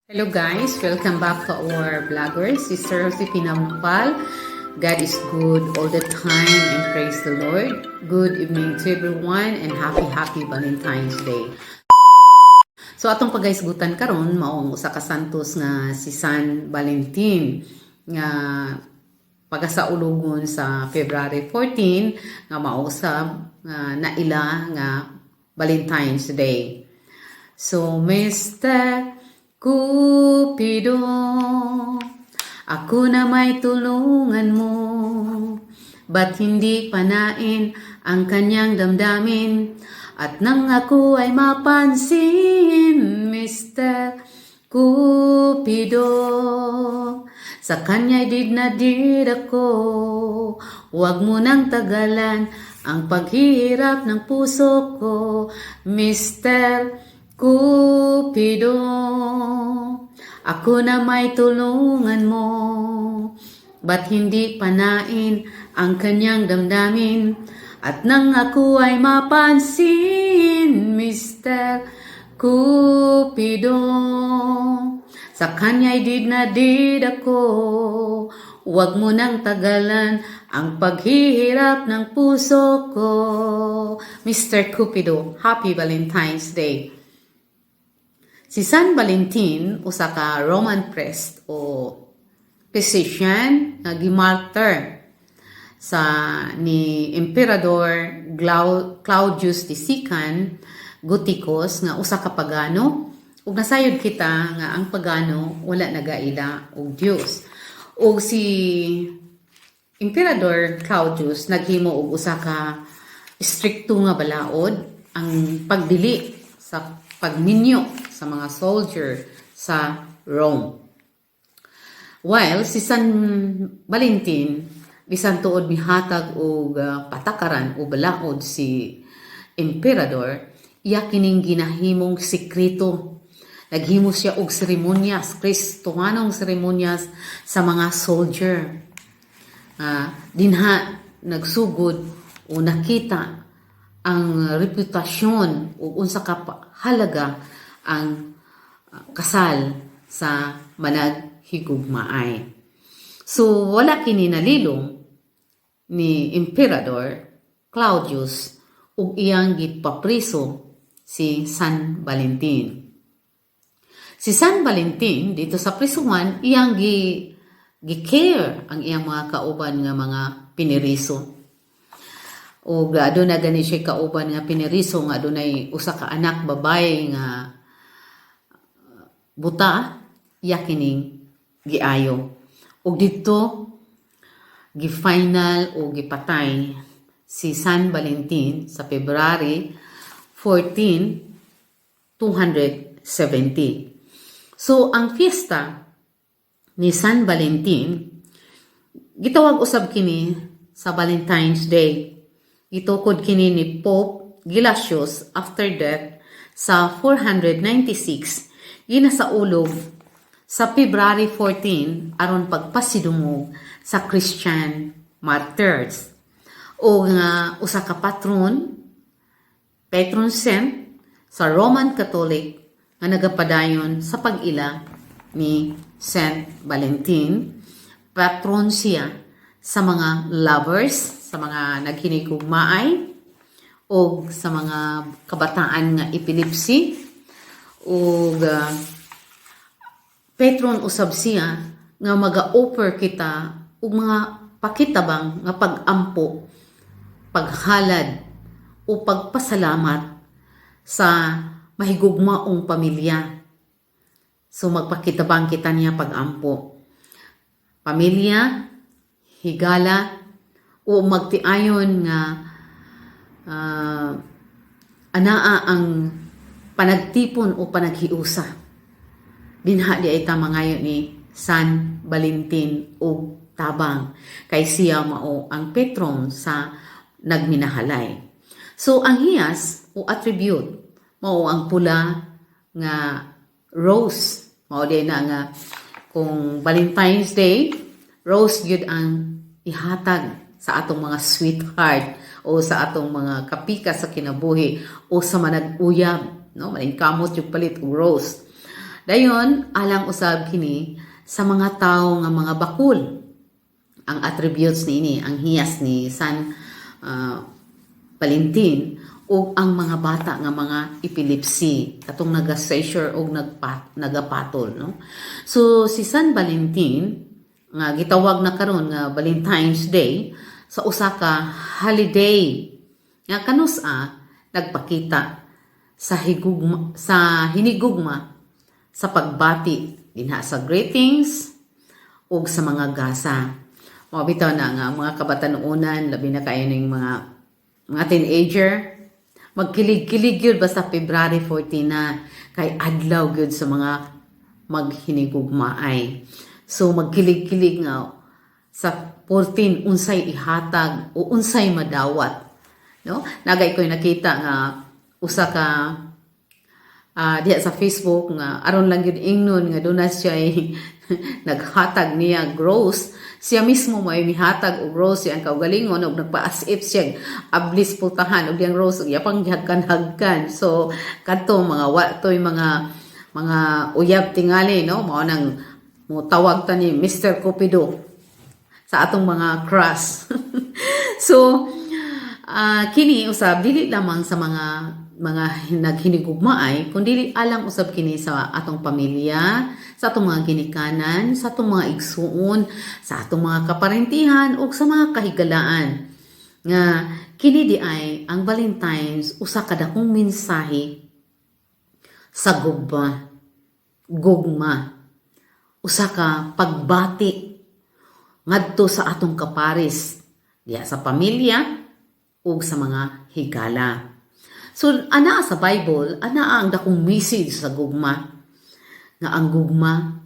Hello guys, welcome back to our vlogger, Sister Josefina Mupal. God is good all the time and praise the Lord. Good evening to everyone and happy, happy Valentine's Day. So atong pagahisgutan karon mao ang usa ka santos nga si San Valentin nga pagasaulugon sa February 14 nga mao usab nga naila nga Valentine's Day. So Mr. Cupido, ako na may tulungan mo. Ba't hindi panain ang kanyang damdamin? At nang ako ay mapansin, Mr. Cupido, sa kanya'y did na did ako. Huwag mo nang tagalan ang paghihirap ng puso ko, Mr. Cupido. Ako na may tulungan mo. Ba't hindi panain ang kanyang damdamin? At nang ako ay mapansin, Mr. Cupido, sa kanya'y did na did ako. Huwag mo nang tagalan ang paghihirap ng puso ko. Mr. Cupido, Happy Valentine's Day. Si San Valentin, usa ka Roman priest o physician nga gimartyr sa ni Emperador Claudius II Gothicus nga usa ka pagano, ug nasayod kita nga ang pagano wala nagaila og Dios. Ug si Emperador Claudius naghimo og usa ka strikto nga balaod ang pagdili sa pagminyo sa mga soldier sa Rome. While si San Valentin, bisan tuod mihatag og patakaran o balaod si emperador, iya kining ginahimong sekreto. Naghimo siya og seremonyas, Kristohanong seremonyas sa mga soldier. Dinha nagsugod o nakita ang reputasyon o unsa ka halaga ang kasal sa managhigugmaay. So wala kini nalilong ni Emperador Claudius ug iyang gipapriso si San Valentin. Si San Valentin dito sa prisuhan, iyang gi-care ang iyang mga kauban nga mga piniriso. Ug aduna gani siya kauban nga piniriso nga adunay usa ka anak babae nga buta, iya kining giayo. Ug didto gi-final o gipatay si San Valentin sa February 14, 270. So ang fiesta ni San Valentin gitawag usab kini sa Valentine's Day. Gitukod kini ni Pope Gelasius after death sa 496, ginasaulog sa February 14 aron pagpasidungog sa Christian martyrs. O nga usa ka patron saint sa Roman Catholic nga nagapadayon sa pag-ila ni Saint Valentin. Patron siya sa mga lovers, sa mga naghinigugmaay o sa mga kabataan nga epilepsy, ug patron usab siya nga maga-offer kita og mga pakitabang nga pag-ampo, paghalad o pagpasalamat sa mahigugmaong pamilya. So magpakitabang kita niya pag-ampo. Pamilya, higala, o magtiayon nga anaa ang panagtipon o panaghiusa. Dinha di ay ta mangayo ni San Valentin og tabang kay siya mao ang patron sa nagminahalay. So ang hiyas o attribute mao ang pula nga rose. Mao di na nga kung Valentine's Day, rose gyud ang ihatag sa atong mga sweetheart o sa atong mga kapika sa kinabuhi o sa manag-uyab, no? Maningkamot yung palit og rose. Dayon, alang usab kini sa mga tawo nga mga bakul. Ang attributes niini, ang hiyas ni San Valentin ug ang mga bata nga mga epilepsy, katong naga-seizure og nagapatol, no? So si San Valentin nga gitawag na karon nga Valentine's Day sa usa ka holiday nga kanus-a nagpakita sa higugma, sa hinigugma, sa pagbati dinha sa greetings ug sa mga gasa. Mao bitaw na nga mga kabatanuonan, labi na kayo ning mga teenager, magkilig-kilig gyud basta February 14 na kay adlaw gyud sa mga maghinigugmaay. So magkilig-kilig nga sa 14 unsay ihatag o unsay madawat, no? Nagay ko'y nakita nga usa ka diha sa Facebook nga aron lang gyud ingnon nga duna siya naghatag niya rose, siya mismo may mihatag og rose iyang kaugalingon og nagpa-as if siya ablis pultahan og diyang rose ug yapang gihagkan-hagkan. So kadto mga wa toy mga uyab tingali, no? Mao nang mo tawag ta ni Mr. Cupido sa atong mga crush. So kini usab dili lamang sa mga naghinigugmaay kundi alang usab kini sa atong pamilya, sa atong mga ginikanan, sa atong mga igsuon, sa atong mga kaparentihan ug sa mga kahigalaan. Nga kini di ay ang Valentine's usa ka dakong mensahe sa gugma. Gugma. Usa ka pagbati ngadto sa atong kapares diha sa pamilya ug sa mga higala. So ana sa Bible, ana ang dakong message sa gugma, nga ang gugma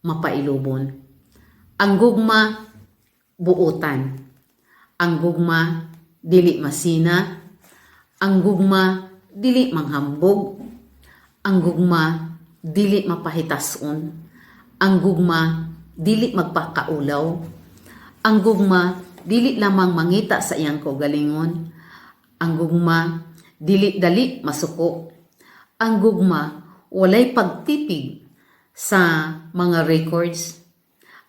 mapailubon. Ang gugma buotan. Ang gugma dili masina. Ang gugma dili manghambog. Ang gugma dili mapahitason. Ang gugma dili magpakaulaw. Ang gugma dili lamang mangita sa iyang kaugalingon. Ang gugma dili dali masuko. Ang gugma walay pagtipig sa mga records.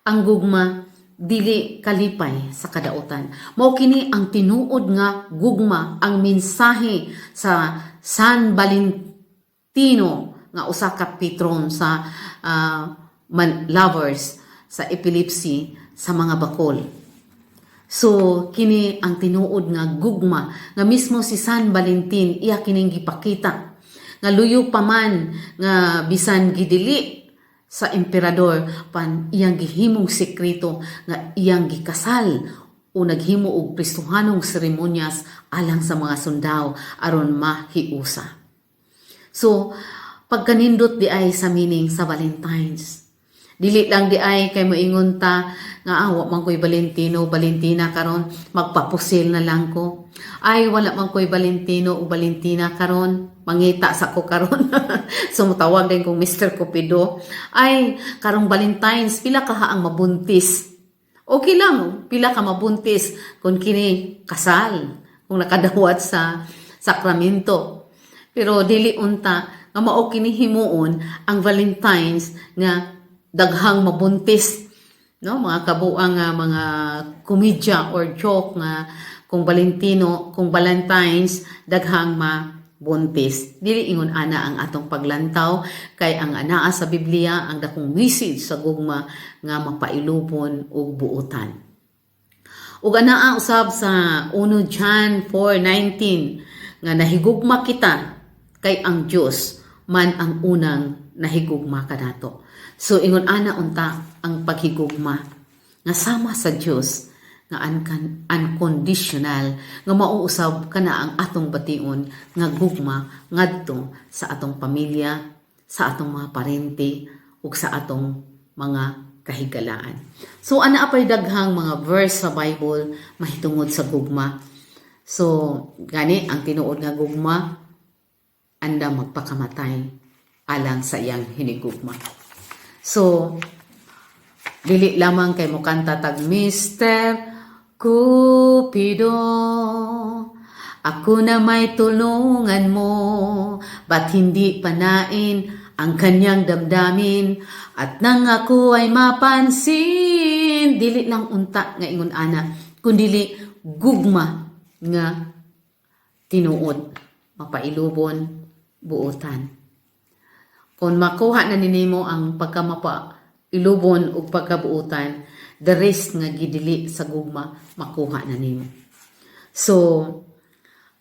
Ang gugma dili kalipay sa kadautan. Mao kini ang tinuod nga gugma, ang mensahe sa San Valentino nga usa ka patron sa man, lovers, sa epilepsy, sa mga bakol. So kini ang tinuod nga gugma nga mismo si San Valentin iya kining gipakita nga luyo pa man nga bisan gidili sa emperador pan iyang gihimong sekreto nga iyang gikasal o naghimo og Kristohanong seremonyas alang sa mga sundao aron mahiusa. So pagkanindot di ay sa meaning sa Valentine's. Dili lang di ay kay moingon ta nga ah, wa man ko'y Valentino, Valentina karon, magpapusil na lang ko. Ay, wala man ko'y Valentino o Valentina karon, mangita sa ko karon. So mutawag din kong Mr. Cupido. Ay, karong Valentine's, pila ka ang mabuntis? Okay lang, pila ka mabuntis kung kini kasal, kung nakadawat sa sakramento. Pero dili unta nga mao kini himuon ang Valentine's nga daghang mabuntis, no? Mga kabuang nga mga komedya or joke nga kung Valentino, kung Valentine's, daghang mabuntis. Dili ingon ana ang atong paglantaw kay ang anaa sa Biblia, ang dakong message sa gugma nga mapailubon ug buotan. Ug anaa usab sa 1 John 4:19 nga nahigugma kita kay ang Dios man ang unang nahigugma kanato. So ingon ana unta ang paghigugma nga sama sa Dios nga unconditional nga mauusab kana ang atong bation nga gugma ngadto sa atong pamilya, sa atong mga parente ug sa atong mga kahigalaan. So ana pay daghang mga verse sa Bible mahitungod sa gugma. So gani ang tinuod nga gugma andam magpakamatay alang sa iyang hinigugma. So dili lamang kay mokanta tag Mr. Cupido, ako na may tulungan mo, ba't hindi panain ang Ang kanyang damdamin at nang ako ay mapansin. Dili lang unta nga ingon ana, kundili gugma nga tinuod, mapailubon, buotan. Kung makuha na nimo ang pagkamapailubon ug pagkabuotan, the rest nga gidili sa gugma, makuha na nimo. So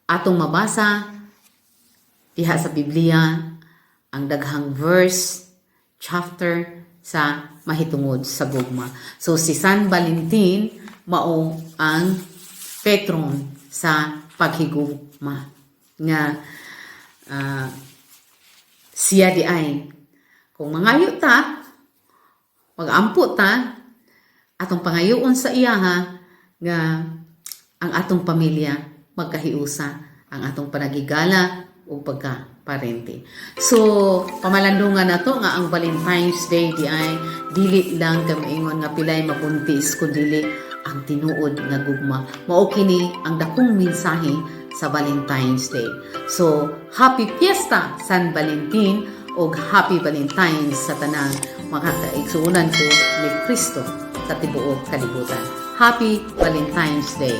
atong mabasa diha sa Biblia ang daghang verse, chapter sa mahitungod sa gugma. So si San Valentin mao ang patron sa paghigugma nga siya di ay kung mangayo ta, magampo ta, atong pangayoon sa iyaha nga ang atong pamilya magkahiusa, ang atong panagigala ug pagka-parente. So, pamalandungan nato nga ang Valentine's Day di ay dili lang kay maingon nga pilay mabuntis, kundili ang tinuod nga gugma. Mao kini ang dakong mensahe sa Valentine's Day. So, happy Fiesta San Valentin ug happy Valentine's sa tanang makakaigsuonan ko ni Kristo sa tibuok kalibutan. Happy Valentine's Day.